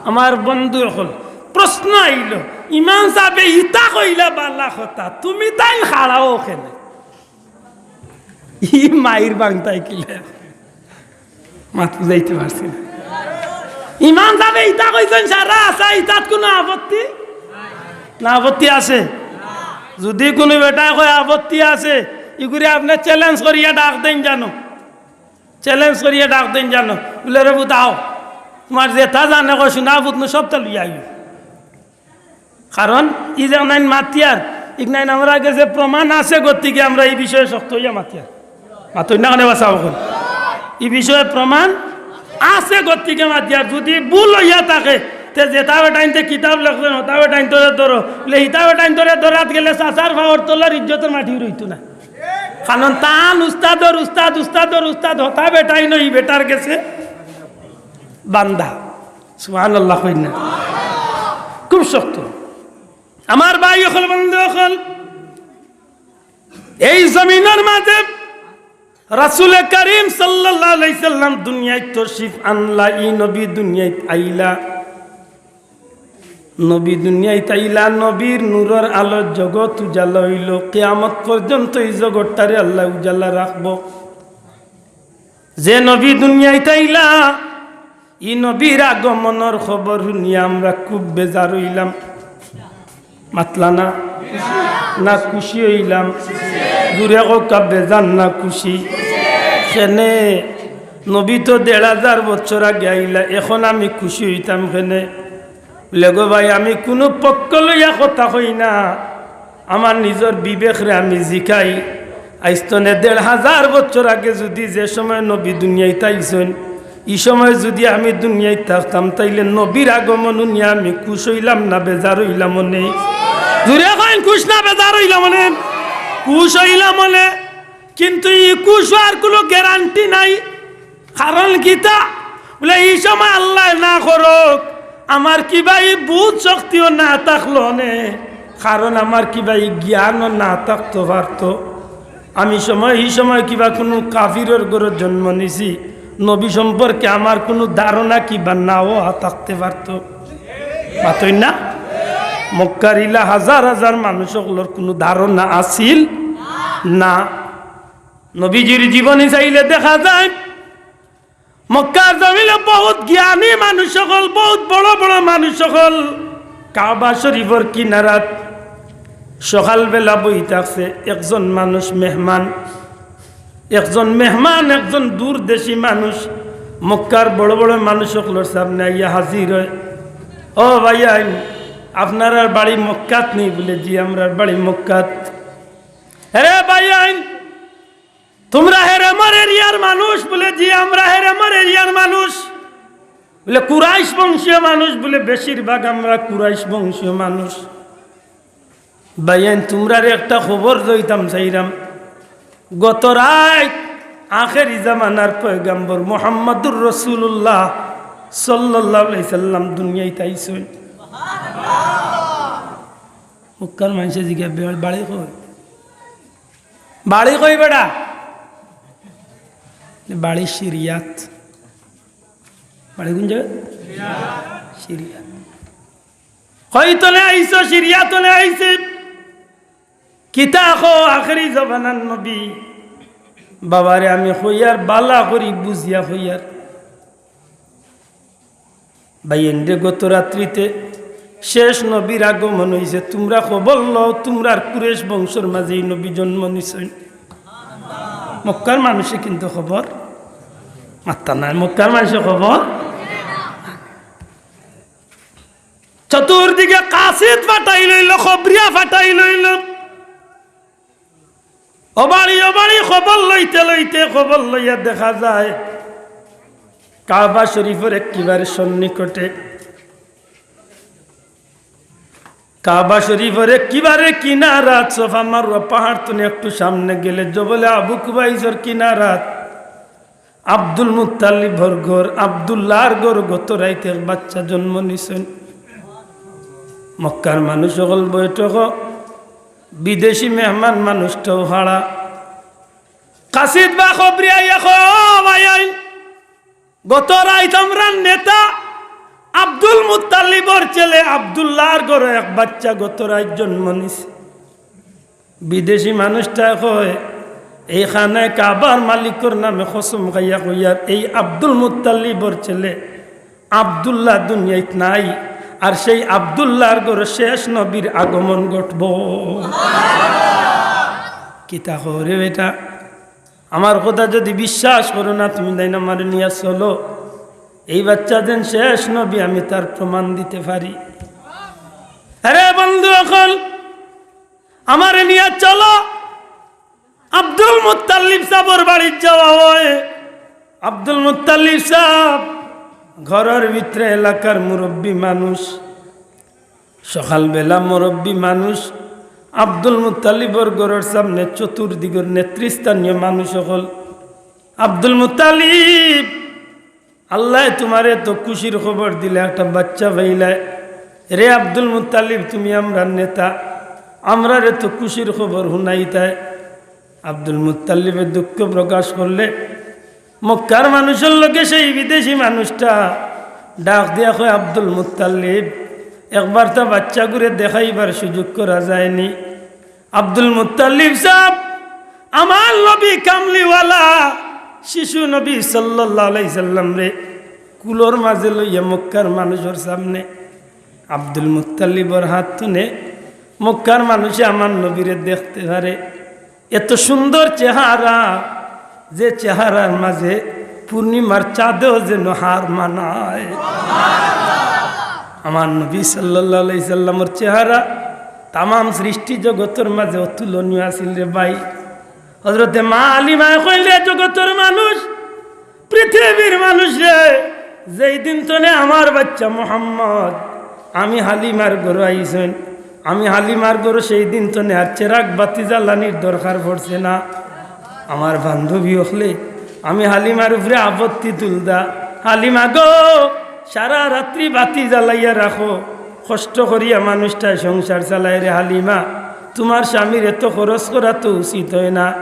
আমার বন্ধু অকল, প্রশ্ন আইলো, ইমাম সাবে ইতা কইলা বালা কথা, তুমি তাইন খাড়াও কেনে? ই মাইর বাংতায় কিলা? মাত বুঝাইতে পারছি না। ইমাম সাবে ইতা কইছইন সারা আছে, ইতাত কুনু আপত্তি? না, আপত্তি আছে? যুদি কুনু বেটায় কয় আপত্তি আছে, ইগুরে আপনে চ্যালেঞ্জ করিয়া ডাক দেইন জানো, চ্যালেঞ্জ করিয়া ডাক দেইন জানো, বুলে, "রে পুত, আও, তুমার যেতা জানে কও, শুনা পুত, নু সবতা লইয়া আইও।" কারণ ই যে নাইন মাতিয়ার, ইক নাইন আমরা গেছে প্রমাণ আছে, গতিকে আমরা ই বিষয়ে শক্ত অইয়া মাতিয়ার। মাতইন না কেনে বা চাও অখন? ই বিষয়ে প্রমাণ আছে, গতিকে মাতিয়ার। যুদি ভুল অইয়া থাকে, তে যেতা বেটাইন্তে কিতাব লেখছইন, হতা বেটাইন্তরে ধরো, বুলে, হিতা বেটাইন্তরে ধরাত গেলে চাচার পাওর তলর ইজ্জতর মাটি রইতো না। কারণ তান উস্তাদর উস্তাদ, উস্তাদর উস্তাদ, হতা বেটাইন ই বেটার গেছে বান্দা। সুবহানাল্লাহ কইন না? খুব শক্ত। আমার ভাই অকল, বন্ধু অকল, এই জমিনর মাঝে রাসূলে করিম সাল্লাল্লাহু আলাইহি সাল্লাম দুনিয়াত তশরিফ আনলা, ই নবী দুনিয়াত আইলা। নবী দুনিয়াত আইলা, নবীর নূরর আলোর জগত উজালা অইলো। কিয়ামত পর্যন্ত ই জগতটারে আল্লায় উজালা রাখবো। যে নবী দুনিয়াত আইলা, ই নবীর আগমনর খবর হুনিয়া আমরা খুব বেজার অইলাম। মাতলা না? না খুশি অইলাম? জুরে কউক্কা, বেজার না খুশি? কেনে? নবী তো দেড় হাজার বছর আগে আইলা, অখন আমি খুশি অইতাম কেনে? বুলে, "গো ভাই, আমি কুনু পক্ষ লইয়া কথা কই না, আমার নিজর বিবেকরে আমি জিকাই। আইজ তনে দেড় হাজার বছর আগে যুদি যে সময় নবী দুনিয়াত আইছইন, ই সময় যুদি আমি দুনিয়াত থাকতাম, তাইলে নবীর আগমন হুনিয়া আমি খুশ অইলাম না বেজার অইলাম অনে?" জুরে কইন, খুশ না বেজার অইলাম অনে? খুশ অইলাম অনে। কিন্তু ই খুশ অওয়ার কুনু গ্যারান্টি নাই। কারণ কিতা? বুলে, ই সময় আল্লায় না করউক, আমার কিবা ই বুঝ শক্তিও না থাকলো অনে, কারণ আমার কিবা ই জ্ঞানও না থাকতো পারতো। আমি সময়, ই সময় কিবা কুনু কাফিরর ঘরো জন্ম নিছি, নবী সম্পর্কে আমার কুনু ধারণা কিবা নাও থাকতে পারতো। মাতইন না? মক্কার ইলা হাজার হাজার মানুষ অকলর কুনু ধারণা আছিল না। নবীজির জীবনী চাইলে দেখা যায়, মক্কার জমিনো বহুত জ্ঞানী মানুষ অকল, বহুত বড় বড় মানুষ অকল কাবা শরীফর কিনারাত সকালবেলা বই থাকছে। একজন মানুষ মেহমান, একজন মেহমান, একজন দূরদেশি মানুষ মক্কার বড় বড় মানুষ অকলর সামনে আইয়া হাজির অয়। "ও ভাইয়াইন, আপনারার বাড়ি মক্কাত নি?" বুলে, "জি, আমরার বাড়ি মক্কাত।" "আরে ভাইয়াইন, তুমরা হেরেমর এরিয়ার মানুষ?" বুলে, "জি, আমরা হেরেমর এরিয়ার মানুষ।" বুলে, "কুরাইশ বংশীয় মানুষ?" বুলে, "বেশিরভাগ আমরা কুরাইশ বংশীয় মানুষ।" "ভাইয়াইন, তুমরারে একটা খবর লইতাম চাইরাম। গত রাইত আখেরি জামানার পয়গাম্বর মুহাম্মাদুর রাসূলুল্লাহ সাল্লাল্লাহু আলাইহি সাল্লাম দুনিয়াত আইছইন।" মক্কার মানষে জিগায়, "বে-, বাড়ি কই? বাড়ি কই বেটা?" "বাড়ি সিরিয়াত।" "বাড়ি কুন জাগাত?" "সিরিয়াত।" "কই তনে আইছো?" "সিরিয়া তনে আইছি।" "কিতা কও, আখেরি জমানার নবী?" "বাবারে, আমি কইয়ার, বালা করি বুঝিয়া কইয়ার।" ভাইয়াইন রে, গত রাত্রিতে শেষ নবীর আগমন অইছে। তুমরা খবর লও, তুমরার কুরাইশ বংশর মাঝে ই নবী জন্ম নিছইন। মক্কার মানষে কিন্তু খবর মাত্তা নাই, মক্কার মানষে খবর। চতুর্দিকে কাসিদ ফাটাই লইল, খবরিয়া ফাটাই লইল। অবাড়ি অবাড়ি খবর লইতে লইতে খবর লইয়া দেখা যায় কাবা শরীফর একেবারে সন্নিকটে, কাবা শরীফর একেবারে কিনারাত, সাফা মারওয়া পাহাড় তুনে একটু সামনে গেলে জবলে আবু কুবাইসর কিনারাত আব্দুল মুত্তালিবর ঘর, আব্দুল্লাহর ঘর। গত রাইত এক বাচ্চা জন্ম নিছইন। মক্কার মানুষ অকল বৈঠক, বিদেশি মেহমান মানুষটাও হারা। কাসিদ বা খবরি আইয়া কয়, "ও ভাই, আই, গত রাইত আমরার নেতা আব্দুল মুত্তালিবর ছেলে আব্দুল্লাহর ঘরো এক বাচ্চা গত রাইত জন্ম নিছে।" বিদেশি মানুষটা কয়, "এইখানে কাবার মালিকর নামে কসম খাইয়া কইয়ার, এই আব্দুল মুত্তালিবর ছেলে আব্দুল্লাহ দুনিয়াত নাই, আর সেই আব্দুল্লাহর ঘরো শেষ নবীর আগমন ঘটবো।" কিতা কও রে বেটা? আমার কথা যদি বিশ্বাস করো না, তুমি তাইন আমারে নিয়া চলো। এই বাচ্চা যেন শেষ নবী, আমি তার প্রমাণ দিতে পারি। আরে বন্ধু অকল, আমারে নিয়া চলো। আব্দুল মুত্তালিব সাবর বাড়িত যাওয়া অয়। আব্দুল মুত্তালিব সাব ঘরর ভিতরে এলাকার মুরব্বী মানুষ, সকালবেলা মুরব্বী মানুষ আব্দুল মুত্তালিবর ঘরর সামনে চতুর্দিকর নেতৃস্থানীয় মানুষ অকল, "আব্দুল মুত্তালিব, আল্লায় তুমারে তো খুশির খবর দিলা, একটা বাচ্চা পাইলায়। রে আব্দুল মুত্তালিব, তুমি আমরার নেতা, আমরারে তো খুশির খবর হুনাইতায়।" আব্দুল মুত্তালিবে দুঃখ প্রকাশ করলে মক্কার মানুষর লগে সেই বিদেশি মানুষটা ডাক দিয়া কয়, "আব্দুল মুত্তালিব, একবার তা বাচ্চাগুরে দেখাইবার সুযোগ করা যায়নি?" আব্দুল মুত্তালিব সাব, আমার নবী কামলিওয়ালা শিশু নবী সাল্লাল্লাহু আলাইহি সাল্লামরে কুলর মাঝে লইয়া মক্কার মানুষর সামনে আব্দুল মুত্তালিবর হাত তুনে মক্কার মানুষে আমার নবীরে দেখতে পারে। এত সুন্দর চেহারা, যে চেহারার মাঝে পূর্ণিমার চাঁদেও যেন হার মানায়। আমার নবী সাল্লাল্লাহু আলাইহি সাল্লামর চেহারা তামাম সৃষ্টি জগতর মাঝে অতুলনীয় আছিল রে ভাই। হযরতে মা হালিমায় কইল, "রে জগতর মানুষ, পৃথিবীর মানুষ রে, যেই দিন তনে আমার বাচ্চা মোহাম্মদ আমি হালিমার ঘরো আইছইন, আমি হালিমার ঘরো সেই দিন তনে আর চেরাগ বাতি জ্বালানির দরকার পড়ছে না।" আমার বান্ধবী অকলে, আমি হালিমার উপরে আপত্তি তুলদা, "হালিমা গো, সারা রাত্রি বাতি জ্বালাইয়া রাখো, কষ্ট করিয়া মানুষটায় সংসার চালায় রে হালিমা, তুমার স্বামীর এত খরচ করা তো উচিত অয় না।"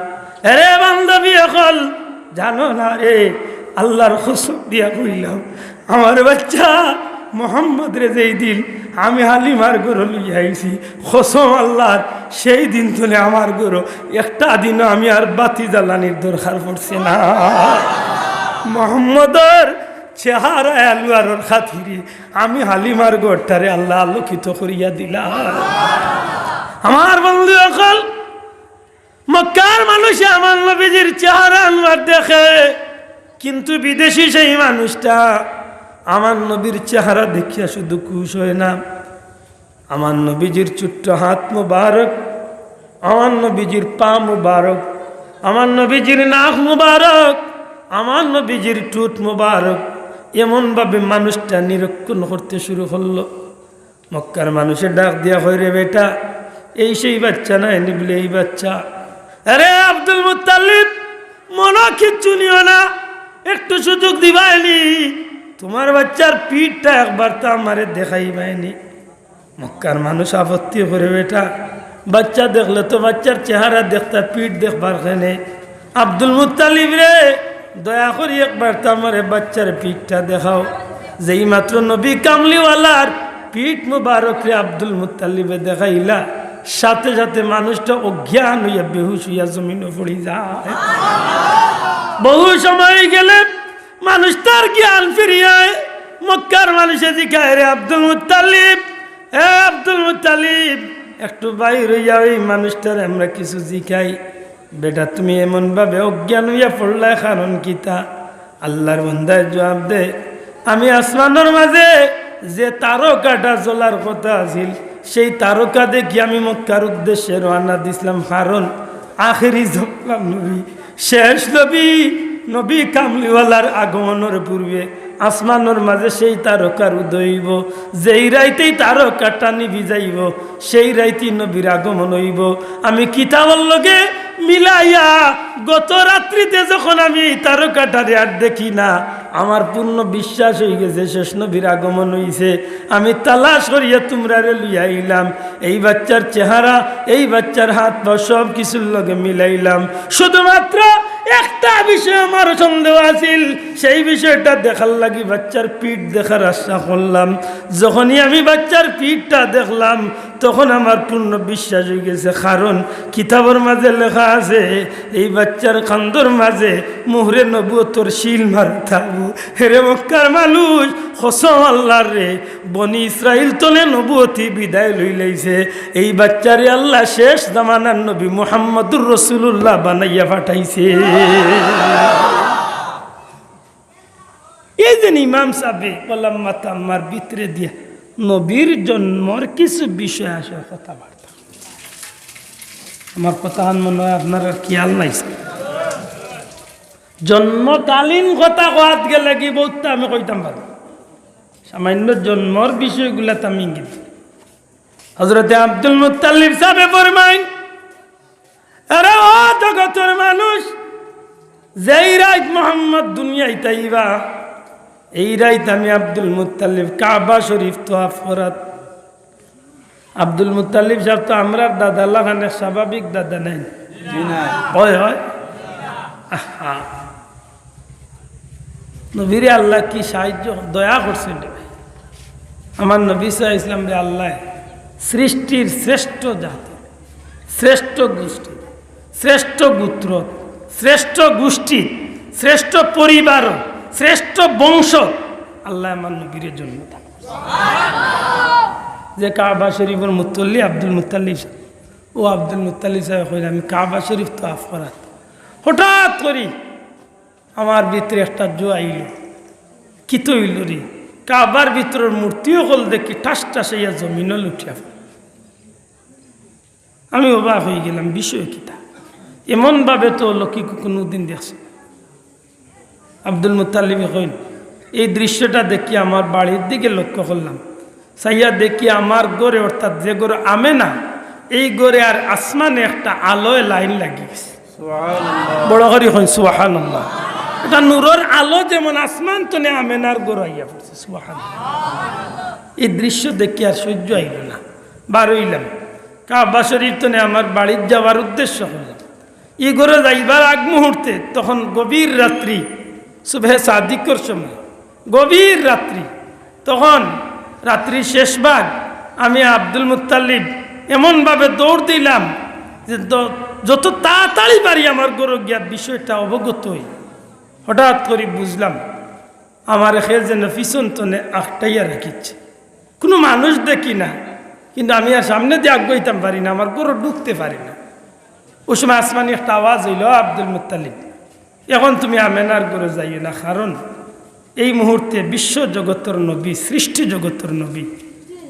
এরে বান্ধবী অকল, জানো না রে, আল্লাহর কসম দিয়া কইলাম, আমার বাচ্চা মোহাম্মদরে যেই দিন আমি হালিমার ঘরো লইয়া আইছি, কসম আল্লাহর, সেই দিন তনে আমার ঘরো একটা দিনও আমি আর বাতি জ্বালানির দরকার পড়ছে না। মোহাম্মদর চেহারা আনোয়ারর খাতিরে আমি হালিমার ঘরটারে আল্লায় আলোকিত করিয়া দিলা। আমার বন্ধু অকল, মক্কার মানুষে আমার নবীজির চেহারা আনোয়ার দেখে, কিন্তু বিদেশি সেই মানুষটা আমার নবীর চেহারা দেখিয়া শুধু খুশ অয় না। আমার নবীজির ছোট্ট হাত মুবারক, আমার নবীজির পা মুবারক, আমার নবীজির নাক মুবারক, আমার নবীজির ঠোঁট মুবারক, এমনভাবে মানুষটা নিরীক্ষণ করতে শুরু করলো। মক্কার মানুষে ডাক দিয়া কয়, "রে বেটা, এই সেই বাচ্চা না?" এনে বলে, "এই বাচ্চা।" "আরে আব্দুল মুত্তালিব, মনো কিচ্ছু নিও না, একটু সুযোগ দিবায়নি, তুমার বাচ্চার পিঠটা একবার তো আমারে দেখাইবায়নি।" মক্কার মানুষ আপত্তি করে, "বেটা, বাচ্চা দেখলে তো বাচ্চার চেহারা দেখতা, পিঠ দেখবার কেনে? আব্দুল মুত্তালিব রে, দয়া করি একবার তো আমারে বাচ্চার পিঠটা দেখাও।" যেই মাত্র নবী কামলিওয়ালার পিঠ মুবারক রে আব্দুল মুত্তালিবে দেখাইলা, সাথে সাথে মানুষটা অজ্ঞান অইয়া বেহুশ অইয়া জমিনো পড়ি যায়। বহু সময় গেলে মানুষটার জ্ঞান ফিরিয়া আয়। মক্কার মানুষে জিকায়, "রে আব্দুল মুত্তালিব, এ আব্দুল মুত্তালিব, একটু বাইর অইয়া ওই মানুষটারে আমরা কিছু জিকাই।" "বেটা, তুমি এমনভাবে অজ্ঞান অইয়া পড়লায়, কারণ কিতা?" আল্লাহর বান্দায় জবাব দেয়, "আমি আসমানর মাঝে যে তারকাটা জ্বলার কথা আছিল, সেই তারকা দেখি আমি মক্কার উদ্দেশ্যে রওয়ানা দিছলাম, কারণ আখেরি জমানার নবী, শেষ নবী, নবী কামলিওয়ালার আগমনর পূর্বে আসমানর মাঝে সেই তারকার উদয় অইবো। যেই রাইতেই তারকাটা নিভি যাইবো, সেই রাইতেই নবীর আগমন অইবো। আমি কিতাবর লগে মিলাইয়া গত রাত্রিতে যখন আমি এই তারকাটারে আর দেখি না, আমার পূর্ণ বিশ্বাস অইগেছে শেষ নবীর আগমন অইছে। আমি তালাশ করিয়া তুমরারে লইয়া আইলাম। এই বাচ্চার চেহারা, এই বাচ্চার হাত পা সব কিছুর লগে মিলাইলাম। শুধুমাত্র একটা বিষয় আমার সন্দেহ আছিল, সেই বিষয়টা দেখার লাগি বাচ্চার পিঠ দেখার আশা করলাম। যখনই আমি বাচ্চার পিঠটা দেখলাম, তখন আমার পূর্ণ বিশ্বাস অইগেছে, কারণ কিতাবর মাঝে লেখা আছে, এই বাচ্চার কান্দর মাঝে মোহরে নবুয়তর সিল মারা থাকবো। হেরে মক্কার মানুষ, কসম আল্লাহর রে, বনি ইসরাইল তনে নবুয়তি বিদায় লইলাইছে। এই বাচ্চারে আল্লাহ শেষ জামানার নবী মুহাম্মদুর রাসূলুল্লাহ বানাইয়া পাঠাইছে। এই যে ইমাম সাহেব বললাম, মাথা আমার ভিতরে দিয়া নবীর জন্মর কিছু বিষয় আসে কথাবার্তা। আমার কথা মনে হয় আপনার আর খেয়াল নাই। জন্মকালীন কথা কওয়াত গেলে কি বউততা আমি কইতাম পারি, সামান্য জন্মর বিষয়গুলাত আমি ইঙ্গিত। হযরতে আব্দুল মুত্তালিব সাহেবে ফরমাইন, "আরে ও জগতর মানুষ, যেই রাইত মোহাম্মদ দুনিয়াত আইবা, এই রাইত আমি আব্দুল মুত্তালিব কাবা শরীফ তওয়াফ করাত।" আব্দুল মুত্তালিব সাহেব তো আমরার দাদা লাখান এক স্বাভাবিক দাদা নাইন? জি না। হয়, হয়। আহা। নবীরে আল্লাহ কি সাহায্য, দয়া করছেন রে ভাই। আমার নবী সাল্লাল্লাহু আলাইহি ওয়াসাল্লামরে আল্লাহ সৃষ্টির শ্রেষ্ঠ জাতি, শ্রেষ্ঠ গোষ্ঠী, শ্রেষ্ঠ গোত্র, শ্রেষ্ঠ গোষ্ঠী, শ্রেষ্ঠ পরিবার, শ্রেষ্ঠ বংশ আল্লাহ আমার নবীরে জন্ম দান করছে। যে কাবা শরীফর মুতল্লি আব্দুল মুত্তালিব সাহেব, ও আব্দুল মুত্তালিব সাহেব কইরা, "আমি কাবা শরীফ তওয়াফ করাত, হঠাৎ করি আমার ভিতরে একটা জো আইল, কিতা অইল রে? কাবার ভিতরর মূর্তি অকল দেখি ঠাস ঠাস অইয়া জমিনো লুটিয়া পড়ে।" আমি অবাক অইগেলাম, বিষয় কিতা? এমনভাবে তো লোকে কোনোদিন দেখছি না। আব্দুল মুত্তালিবে কইন, "এই দৃশ্যটা দেখি আমার বাড়ির দিকে লক্ষ্য করলাম, চাইয়া দেখি আমার ঘরে, অর্থাৎ যে ঘরে আমেনা, এই ঘরে আর আসমানে একটা আলোয় লাইন লাগি গেছে।" সুবহানাল্লাহ। বড় করি কইন, "সুবহানাল্লাহ।" এটা নূরর আলো যেমন আসমান তনে আমেনার ঘরে আইয়া পড়ছে। সুবহানাল্লাহ। এই দৃশ্য দেখি আর সহ্য অইল না, বার অইলাম। কাবা শরীফ তনে আমার বাড়িত যাওয়ার উদ্দেশ্য করলাম। ই ঘরে যাইবার আগ মুহূর্তে তখন গভীর রাত্রি, সুবহে সাদিকর সময়, গভীর রাত্রি। তখন রাত্রির শেষ ভাগ, আমি আব্দুল মুত্তালিব এমনভাবে দৌড় দিলাম যে য-, যত তাড়াতাড়ি পারি আমার ঘরে গিয়া বিষয়টা অবগত অই। হঠাৎ করি বুঝলাম, আমারে কে যেন পিছন তনে আটকাইয়া রাখিছে। কোনো মানুষ দেখি না, কিন্তু আমি আর সামনেদি আগুয়াইতাম পারি না, আমার ঘরে ঢুকতে পারি না। ওই সময় আসমানি একটা আওয়াজ অইল, "ও আব্দুল মুত্তালিব, এখন তুমি আমেনার ঘরে যাইও না, কারণ এই মুহূর্তে বিশ্ব জগতর নবী, সৃষ্টি জগতর নবী,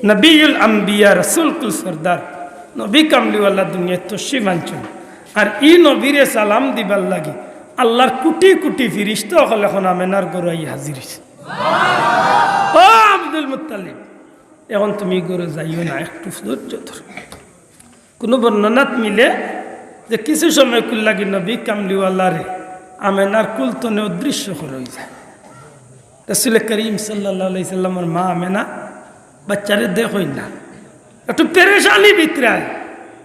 নবিউল আম্বিয়া, রসুল কুল সর্দার, নবী কামলিওয়ালা দুনিয়াত তশরিফ আনছইন। আর ই নবীরে সালাম দিবার লাগি আল্লাহর কোটি কোটি ফিরিস্তা অকল এখন আমেনার ঘরে আইয়া হাজির অইছে।" ও আব্দুল মুত্তালিব, এখন তুমি ঘরে যাইও না, একটু ধৈর্য ধরো। কোনো বর্ণনাত মিলে যে কিছু সময় কুল লাগি নবী কামলিওয়ালারে আমেনার কুল তনে অদৃশ্য করা অইযায়। রাসূলে করিম সাল্লাল্লাহু আলাইহি সাল্লামর মা আমেনা বাচ্চারে দেখইন না, একটু পেরেশানি ভিতরে আয়।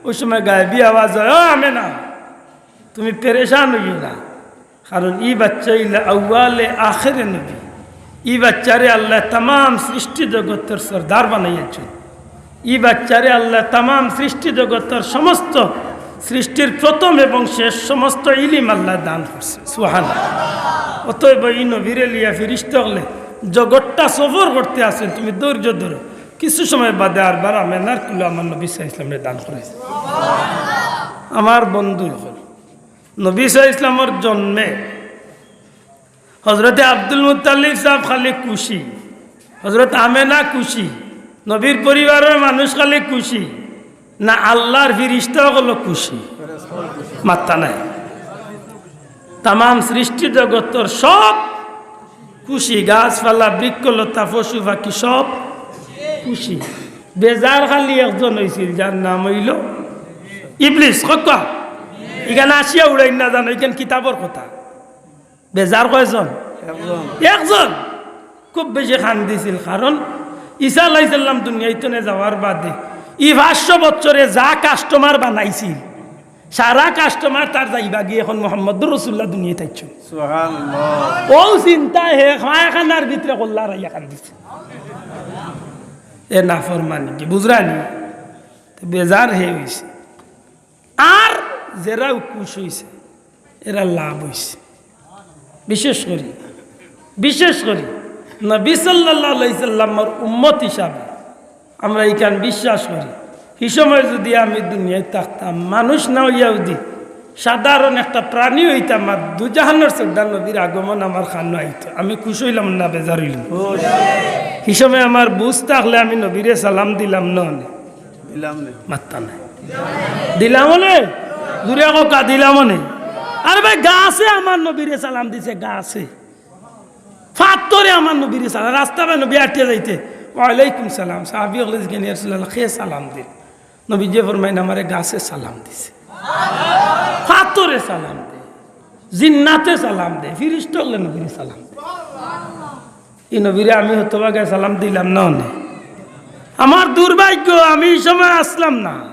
ওই সময় গায়েবী আওয়াজ অয়, "ও আমেনা, তুমি পেরেশান অইও না।" কারণ ই বাচ্চা অইলা আউয়ালে আখেরে নবী। ই বাচ্চারে আল্লাহ তামাম সৃষ্টি জগতর সর্দার বানাইয়াছইন। ই বাচ্চারে আল্লাহ তামাম সৃষ্টি জগতর সমস্ত সৃষ্টির প্রথম এবং শেষ সমস্ত ইলিম আল্লাহ দান করছে। সুবহানাল্লাহ। অতএব ই নবীরে লইয়া ফিরিস্তা অকলে জগতটা সফর করতে আছইন, তুমি ধৈর্য ধরো, কিছু সময় বাদে আরবার আমেনার কুলো আমার নবী সাল্লাল্লাহু আলাইহি ওয়াসাল্লামরে দান করাইছে। আমার বন্ধু অকল, নবী সাল্লাল্লাহু আলাইহি ওয়াসাল্লামর জন্মে হযরতে আব্দুল মুত্তালিব সাহেব খালি খুশি, হযরত আমেনা খুশি, নবীর পরিবারর মানুষ খালি খুশি, না আল্লাহর ফিরিস্তা অকল খুশি? মাত্তা নাই। তামাম সৃষ্টি জগতর সব খুশি, গাছপালা, বৃক্ষলতা, পশু পাখি সব খুশি। বেজার খালি একজন অইছিল, যার নাম অইলো ইবলিস। কউক্কা, ইখান আসিয়া উড়াইন না জানো, ইখান কিতাবর কথা। বেজার কয়জন? একজন। একজন। খুব বেশি কান্দিছিল, কারণ ঈসা আলাইহিস সালাম দুনিয়াইত থনে যাওয়ার বাদে ই পাঁচশো বছরে যা কাস্টমার বানাইছিল, সারা কাস্টমার তার যাইবাগি, এখন মুহাম্মদুর রাসূলুল্লাহ দুনিয়াইত আইছইন। সুবহানাল্লাহ। অউ চিন্তায় হে পায়খানার ভিতরে কল্লা রাইয়া কান্দিছে। এ নাফরমানি কি বুঝরানি? তো বেজার হে অইছে। আর যেরাও খুশ অইছে, এরা লাভ অইছে। বিশেষ করি, বিশেষ করি নবী সাল্লাল্লাহু আলাইহি সাল্লামর উম্মত হিসাবে আমরা ইখান বিশ্বাস করি। হি সময় যুদি আমি দুনিয়াইত থাকতাম, মানুষ না অইয়া যুদি সাধারণ একটা প্রাণী অইতাম, আর দুজাহানর সর্দার নবীর আগমন আমার কানো আইতো, আমি খুশ অইলাম না বেজার অইলাম? হি সময় আমার বুঝ থাকলে আমি নবীরে সালাম দিলাম না অনে? দিলাম নে। মাত্তা নাই। দিলাম অনে? জুরে কউক্কা, দিলাম অনে? আরে ভাই, গাছে আমার নবীরে সালাম দিছে, গাছে। পাত্থরে আমার নবীরে সালাম, রাস্তা বায় নবী আটিয়া যাইতে, "ওয়ালাইকুম সালাম।" সাহাবী অকলে জিকাইন, "ইয়া রাসূলুল্লাহ, কে সালাম দিল?" নবীজিয়ে ফরমাইন, "আমারে গাছে সালাম দিছে, পাত্থরে সালাম দে, জিন্নাতে সালাম দে, ফিরিস্তা অকলে নবীরে সালাম দে।" ই নবীরে আমি হতভাগায় সালাম দিলাম না অনে? আমার দুর্ভাগ্য, আমি ই সময় আছলাম না।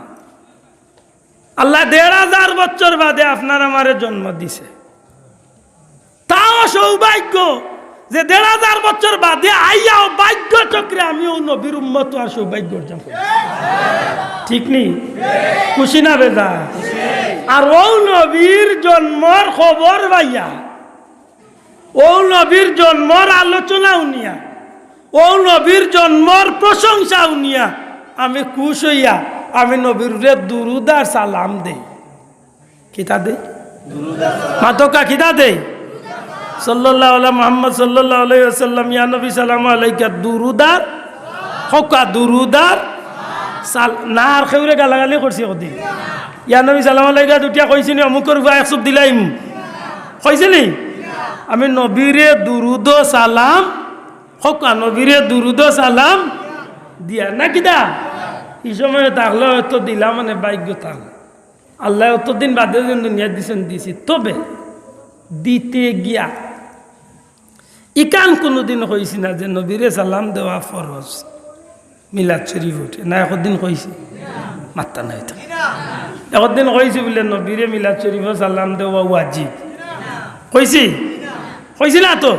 আল্লায় দেড় হাজার বছর বাদে আপনার আমারে জন্ম দিছে। তাও সৌভাগ্য যে দেড় হাজার বছর বাদে আইয়াও ভাগ্য চক্রে আমি অউ নবীর উম্মত অওয়ার সৌভাগ্য অর্জন করছি। ঠিক নি? খুশি না বেজার? আর অউ নবীর জন্মর খবর পাইয়া, অউ নবীর জন্মর আলোচনা হুনিয়া, অউ নবীর জন্মর প্রশংসা হুনিয়া আমি খুশ অইয়া আমি নবীরে দুরুদ আর সালাম দেই। কিতা দেই? মাতকা, কিতা দেই? সাল্লাল্লাহু আলা মুহাম্মদ সাল্লাল্লাহু আলাইহি ওয়াসাল্লাম, ইয়া নবী সালামু আলাইকা, দুরুদ আর, কউক্কা, দুরুদ আর সাল-, না, আর কেউরে গালাগালি করছি কদি? ইয়া নবী সালামু আলাইকা দুটিয়া কইছি নি, অমুকর উপরে এক চুপ দিলাইমু? কইছি নি? আমি নবীরে দুরুদ ও সালাম, কউক্কা, নবীরে দুরুদ ও সালাম দিয়া, না কিতা? ই সময় থাকলে হয়তো দিলাম অনে, ভাগ্য থাকলে। আল্লায় অতদিন বাদে যেন দুনিয়াত দিছইন, দিছি। তবে দিতে গিয়া ইখান কুনুদিন কইছি না যে নবীরে সালাম দেওয়া ফরজ, মিলাদ শরীফ উঠে না, একদিন কইছি? মাত্তা নাই তো। একদিন কইছি বুলে নবীরে মিলাদ শরীফো সালাম দেওয়া ওয়াজিব, কইছি? কইছি না তো?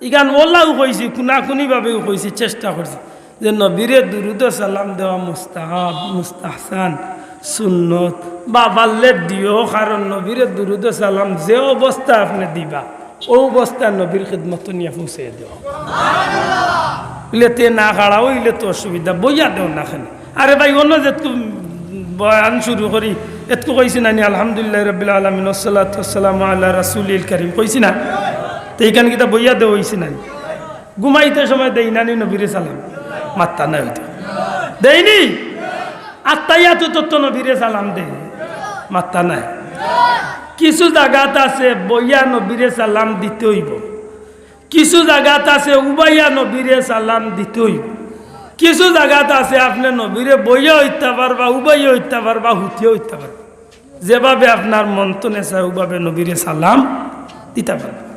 ইখান অলাউ কইছি, কুনাকুনি ভাবেউ কইছি, চেষ্টা করছি যে নবীরে দুরুদ ও সালাম দেওয়া মুস্তাহাব, মুস্তাহসান, সুন্নত, বা পারলে দিও, কারণ নবীরে দুরুদ ও সালাম যে অবস্থায় আপনে দিবা, অউ অবস্থায় নবীর খিদমতো নিয়া পৌঁছাইয়া দেওয়া। বুলে তে না খাড়া অইলে তো অসুবিধা, বইয়া দেও না কেনে? আরে ভাই, অনো যেতকু বয়ান শুরু করি, এতকু কইছি না নি, আলহামদুলিল্লাহি রাব্বিল আলামিন, ওয়াসসালাতু ওয়াসসালামু আলা রাসূলিল কারীম, কইছি না? তে ইখান কিতা বইয়া দেওয়া অইছে না নি? ঘুমাইতে সময় দেই না নি নবীরে সালাম? মাত্তা নাই অইতো। দেই নি? আত্তাহিয়াতুত তো নবীরে সালাম দেই, মাত্তা নাই। কিছু জাগাত আছে বইয়া নবীরে সালাম দিতে অইবো। কিছু জাগাত আছে উবাইয়া নবীরে সালাম দিতে অইবো। কিছু জাগাত আছে আপনে নবীরে বইয়া অইতা পারবা, উবাইয়া অইতা পারবা, হুতিয়া অইতা পারবা। যেভাবে আপনার মন তনে চায় অউভাবে নবীরে সালাম দিতা পারবা।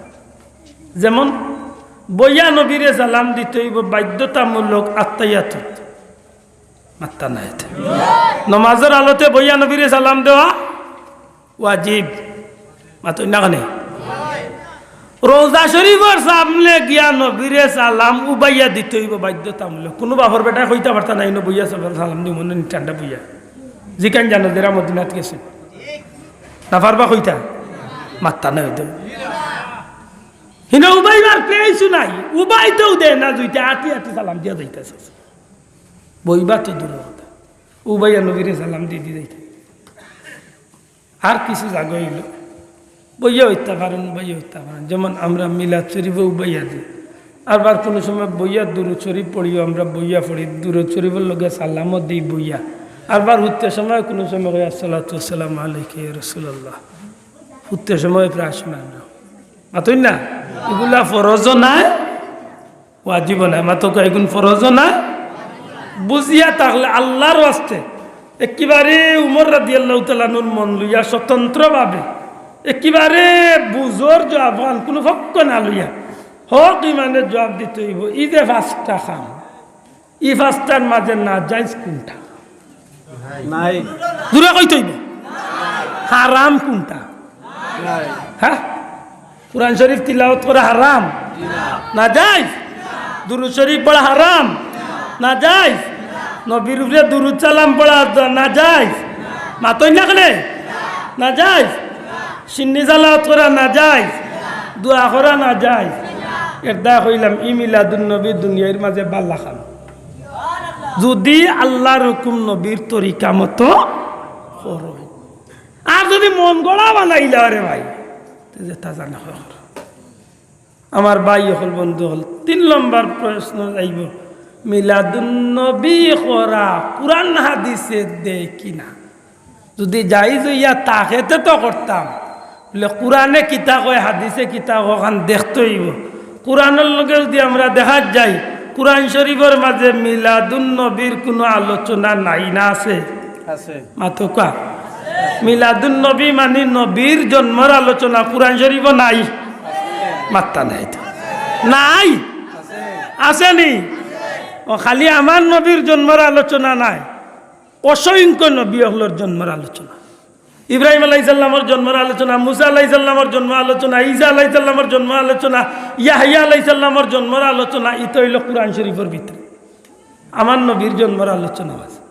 যেমন বইয়া নবীরে সালাম দিতে অইবো বাধ্যতামূলক আত্তাহিয়াতুত। মাত্তা নাই তো। নমাজর হালতে বইয়া নবীরে সালাম দেওয়া ওয়াজিব। মাতইন না কেনে? রওজা শরীফর সামনে গিয়া নবীরে সালাম উবাইয়া দিতে অইবো বাধ্যতামূলক। কুনু বাপর বেটায় কইতা পারতা নায়, ইনো বইয়া সালাম দিমু নি ঠান্ডা বইয়া। জিকাইন জানো যেরা মদিনাত গেছে। না পারবা কইতা? মাত্তা নাই তো। হিনো উবাইবার place-ও নাই। উবাইতেও দেয় না, জুইতে আটি আটি সালাম দিয়া যাইতাছে। বইবা তো দূরর কথা। উবাইয়া নবীরে সালাম দি দি যাইতা। আর কিছু জাগা অইলো, বইয়া অইতা পারইন, বইয়া অইতা পারইন। যেমন আমরা মিলাদ শরীফো উবাইয়া দেই, আরবার কুনু সময় বইয়া দুরুদ শরীফ পড়িও, আমরা বইয়া পড়ি, দুরুদ শরীফর লগে সালামও দেই বইয়া। আরবার হুততে সময় কুনু সময় কই, "আসসালাতু ওয়াসসালামু আলাইকা ইয়া রাসূলুল্লাহ।" উঠতে সময় প্রায় শোনা না। মাতইন না? ইগুলা ফরজও নায়, ওয়াজিবও নায়। মাতউক্কা, ইগুন ফরজও নায়। বুঝিয়া থাকলে আল্লার ওয়াস্তে একেবারে উমর রাদিয়াল্লাহু তাআলা আনহুর মন লইয়া স্বতন্ত্রভাবে একেবারে বুঝর জবাব খান কুনু পক্ষ না লইয়া হক ইমানে জবাব দিতে অইবো। ই যে পাঁচটা কাম, ই পাঁচটার মাঝে নাজাইজ কুনটা? নাই। জুরে কইতে অইবো, হারাম কুনটা? নাই। হ্যাঁ, কোরআন শরীফ তিলাওয়াত করা হারাম? নাজাইজ। দুরুদ শরীফ পড়া হারাম? নাজাইজ। নবীর উপরে দুরুদ সালাম পড়া দ-, নাজাইজ। মাতইন না কেনে? নাজাইজ। সিন্নি সালাওয়াত করা নাজাইজ। দোয়া করা নাজাইজ। এর দ্বারা কইলাম, ই মিলাদুন নবী দুনিয়ার মাঝে বালা কাম। যুদি আল্লার হুকুম নবীর তরিকা মতো করো। আর যুদি মন গড়া বানাইলা রে ভাই, তে যেতা জানা অয়। আমার ভাই অকল, বন্ধু অকল, তিন নম্বর প্রশ্ন যাইবো, মিলাদুন নবী করা কোরআন হাদিসে দেয় কিনা? যুদি জাইজ অইয়া থাকে তে তো করতাম। বলে কোরআনে কিতা কয়, হাদিসে কিতা কয়, অখান দেখতে অইবো। কোরআনর লগে যুদি আমরা দেখাত যাই, কোরআন শরীফর মাঝে মিলাদুন নবীর কুনু আলোচনা নাই না আছে? আছে। মাতউক্কা। মিলাদুন নবী মানি নবীর জন্মর আলোচনা, কোরআন শরীফও নাই। মাত্তা নাই তো। নাই। আছে নি? ও, খালি আমার নবীর জন্মর আলোচনা নাই, অসংখ্য নবী অকলর জন্মর আলোচনা। ইব্রাহিম আলাইহিস সালামর জন্মর আলোচনা, মুসা আলাইহিস সালামর জন্ম আলোচনা, ঈসা আলাইহিস সালামর জন্ম আলোচনা, ইয়াহইয়া আলাইহিস সালামর জন্মর আলোচনা, ইতা অইলো কোরআন শরীফর ভিতরে। আমার নবীর জন্মর আলোচনা আছে।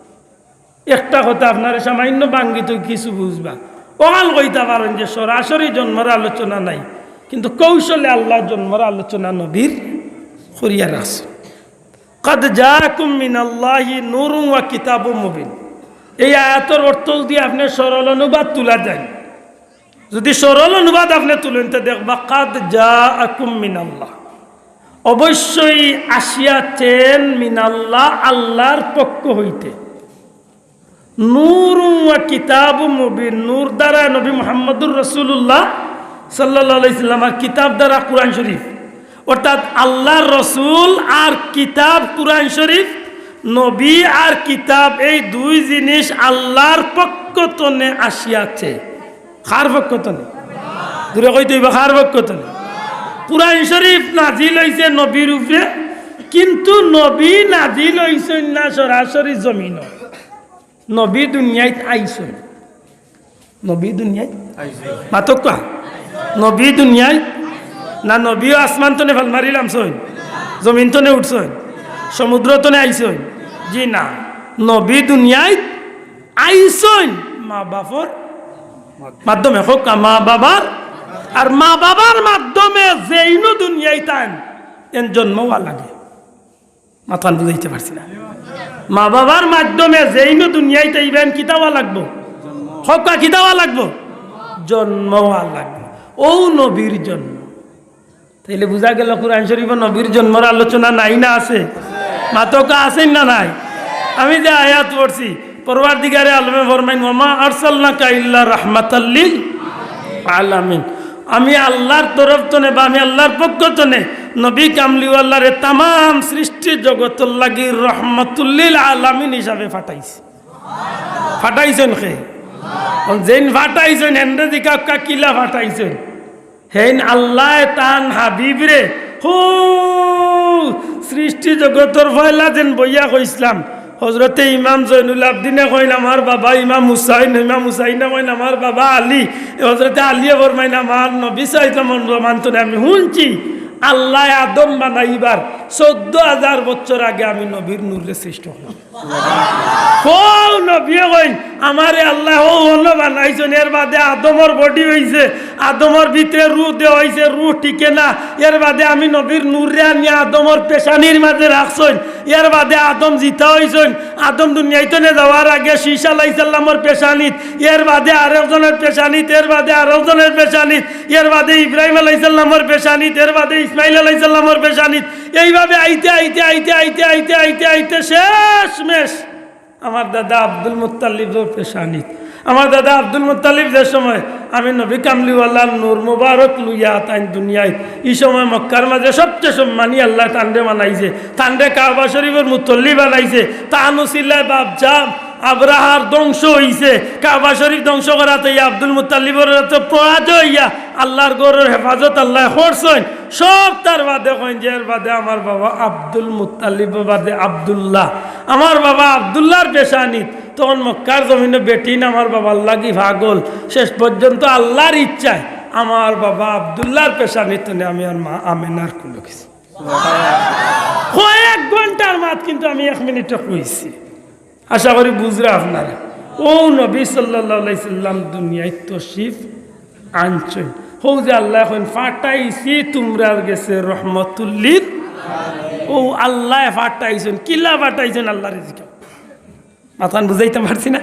একটা কথা আপনারে সামান্য ভাঙ্গি তো কিছু বুঝবা। অখান কইতা পারইন যে সরাসরি জন্মর আলোচনা নাই, কিন্তু কৌশলে আল্লায় জন্মর আলোচনা নবীর করিয়া রাখছে। "কাদ জাআকুম মিনাল্লাহি নূরুন ওয়া কিতাবুম মুবিন।" এই আয়াতর অর্থ যুদি আপনে সরল অনুবাদ তুলা যায়, যুদি সরল অনুবাদ আপনে তুলইন, তে দেখবা, "কাদ জাআকুম মিনাল্লাহ", অবশ্যই আসিয়াছেন মিনাল্লাহ, আল্লার পক্ষ হইতে। নূরুন ওয়া কিতাবুম মুবিন, নূর দ্বারা নবী মুহাম্মদুর রাসূলুল্লাহ সাল্লাল্লাহু আলাইহি ওয়াসাল্লাম, আর কিতাব দ্বারা কোরআন শরীফ। অর্থাৎ আল্লার রসুল আর কিতাব কোরআন শরীফ, নবী আর কিতাব, এই দুই জিনিস আল্লার পক্ষ তনে আসিয়াছে। কার পক্ষ তনে? জুরে কইতে অইবো, কার পক্ষ তনে? কোরআন শরীফ নাজিল অইছে নবীর উপরে, কিন্তু নবী নাজিল অইছইন না সরাসরি জমিনো। নবী দুনিয়াত আইছইন। নবী দুনিয়াত? মাতউক্কা। নবী দুনিয়াত? না, নবীও আসমান তনে ফাল মারি লামছইন, জমিন তনে উঠছইন, সমুদ্র তনে আইছইন? জি না, নবী দুনিয়াত আইছইন মা বাপর মাধ্যমে। কউক্কা, মা বাবার, আর মা বাবার মাধ্যমে যেইনও দুনিয়াত আইন, এন জন্ম অওয়া লাগে। মাতখান বুঝাইতে পারছি না। মা বাবার মাধ্যমে যেইনও দুনিয়াত আইবা, এন কিতা অওয়া লাগবো? কউক্কা, কিতা অওয়া লাগবো? জন্ম অওয়া লাগবো। অউ নবীর জন্ম। তাইলে বুঝা গেল কোরআন শরীফো নবীর জন্মর আলোচনা নাই না আছে? মাতউক্কা, আছে না নাই? আমি যে আয়াত পড়ছি, পরওয়ারদিগারে আলমে ফরমাইন, "ওয়া মা আরসালনাকা ইল্লা রাহমাতাল লিল আলামিন।" আমি আল্লার তরফ তনে বা আমি আল্লার পক্ষ তনে নবী কামলিওয়ালারে তামাম সৃষ্টি জগতর লাগি রহমাতুল লিল আলামিন হিসাবে ফাটাইছি। ফাটাইছইন কে? অখন যেইন ফাটাইছইন, হেনরে জিকাউক্কা কিলা ফাটাইছইন। হেইন আল্লায় তান হাবিবরে, হউ সৃষ্টি জগতর পয়লা যেন বইয়া কইছলাম, হজরতে ইমাম জয়নুল আবদিনে কইন, "আমার বাবা ইমাম হুসাইন", ইমাম হুসাইনে কইন, "আমার বাবা আলী", হজরতে আলীয়ে ফরমাইন, "আমার নবী সাল্লাল্লাহু আলাইহি ওয়াসাল্লামর জমান তনে আমি হুনছি, আল্লায় আদম বানাইবার চৌদ্দ হাজার বছর আগে আমি নবীর নূররে সৃষ্টি করলাম।" হউ নবীয়ে কইন, "আমারে আল্লায় হউ অনো বানাইছইন, এর বাদে আদমর body অইছে, আদমর ভিতরে রুহ দেওয়া অইছে, রুহ টিকে না, এর বাদে আমি নবীর নূররে আনিয়া আদমর পেশানির মাঝে রাখছইন, এর বাদে আদম জিতা অইছইন, আদম দুনিয়াত তনে যাওয়ার আগে শীষ আলাইহিস সালামর পেশানিত, এর বাদে আরক জনর পেশানিত, এর বাদে আরক জনর পেশানিত, এর বাদে ইব্রাহিম আলাইহিস সালামর পেশানিত, এর বাদে ইসমাইল আলাইহিস সালামর পেশানিত।" এইভাবে আইতে, আইতে, আইতে, আইতে, আইতে, আইতে, আইতে শেষমেশ আমার দাদা আব্দুল মুত্তালিবর পেশানিত, আমার দাদা আব্দুল মুত্তালিব যে সময় আমি নবী কামলিওয়ালার নূর মুবারক লইয়া তাইন দুনিয়াত, ই সময় মক্কার মাঝে সবচেয়ে সম্মানী আল্লায় তানরে বানাইছে, তানরে কাবা শরীফর মুতল্লি বানাইছে। তান উসিলায় বাপ জান আব্রাহার ধ্বংস অইছে, কাবা শরীফ ধ্বংস করাত অইয়া আব্দুল মুত্তালিবর তো পরাজয় অইয়া আল্লার ঘরর হেফাজত আল্লায় করছইন। সব তার বাদে কইন যে এর বাদে আমার বাবা আব্দুল মুত্তালিব বাদে আব্দুল্লাহ, আমার বাবা আব্দুল্লাহর পেশানিত। তখন মক্কার জমিনো বেটিন আমার বাবার লাগি পাগল। শেষ পর্যন্ত আল্লার ইচ্ছায় আমার বাবা আব্দুল্লাহর পেশানিত থনে আমি আর মা আমেনার কুলো গেছি। কয়েক ঘন্টার মাত কিন্তু আমি এক মিনিটো কইছি। আশা করি বুঝরা আপনারা। অউ নবী সাল্লাল্লাহু আলাইহি সাল্লাম দুনিয়াত তশরিফ আনছইন। হউ যে আল্লায় কইন, "পাঠাইছি তুমরার গেছে রহমতুল্লিল।" অউ আল্লায় পাঠাইছইন, কিলা পাঠাইছইন আল্লারে জিকাও। মাতখান বুঝাইতাম পারছি না?